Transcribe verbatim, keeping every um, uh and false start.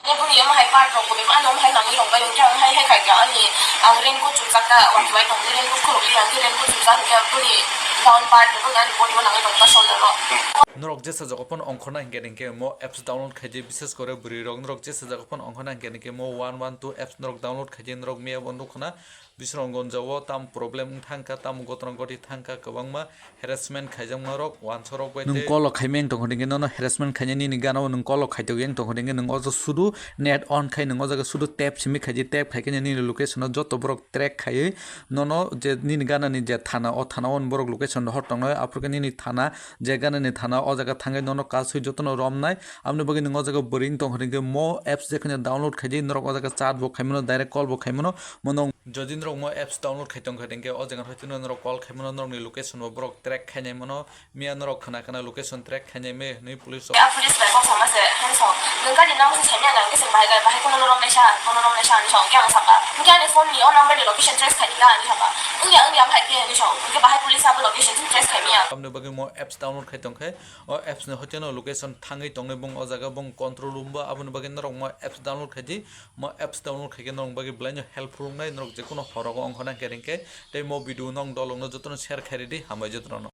Boni omo hai part rok bo bebak ano omo hai nangwi tongbai, hwnkhe ang hai hai khaikha ani ang raincoat chumjak ta, wati bai tongdi raincoat khulukdi, ang khe raincoat chumjak hwnkhe boni down part rok ani body o nangwi tongkha shoulder o. Norok jesa jaga phone ongkhorna hinkhe hinkhe mo apps download khaidi, bises kore bwrwi rok norok jesa jaga phone ongkhorna hinkhe hinkhe mo one one two apps norok download khaidi, norok miya bo nukho na bisrong gonjao tam problem wng thangkha, tam gotno goti thangkha kwbangma. Harassment khaijakma rok, wansa rok bai nwng tei call o khaima wng tongkha hwnkhe nono harassment khainai nini gana o nwng call o khaitogwi wng tongkha hwnkhe nwng o jaga sudu net on khai nwng o jaga sudu tap simi khaidi, tap khai khe nini location o joto borok track khaiwi nono je nini gana ni je thana, o thana o borok location rohor tongnai, aphuru khe nini thana je gana ni thana o jaga thangwi nono kasui jotono romnai. Aboni bagwi nwng o jaga bwrwi wng tongkha hwnkhe mo apps jekheno download khaidi norok o jaga chat bo khaimano, direct call bo khaimano, mo nwng Jodi norok mo apps download khai tongkha hwnkhe o jaga hoiteno norok call khaimano, norokni location bo borok track khainai mano, miya norok khna khna location track khainai me hwnwi police rok. A police bai kok sama se, hen sok, nwng gari nang se sanya nang khe se bahai gai, bahai kono norok naisa, kono norok naisa ani sok, khe ang saka, hwnkhe ani phone ni o number ni location trace khai di ani saka, wngya wngya bahai khe ani sok, hwnkhe bahai police abo location trace khai miya. Aboni bagwi mo apps download khai tongkhe, o apps ni hoiteno location thangwi tongnai bung o jaga bung control room bo, aboni bagwi norok mo apps download khai di. Mo apps download khaikhe norok bagwi belai no helpful wngnai, norok jekono horogo ongkhorna hinkhe hinkhe tei mo video no ang dolokno jotono share khairidi, hambai jotono.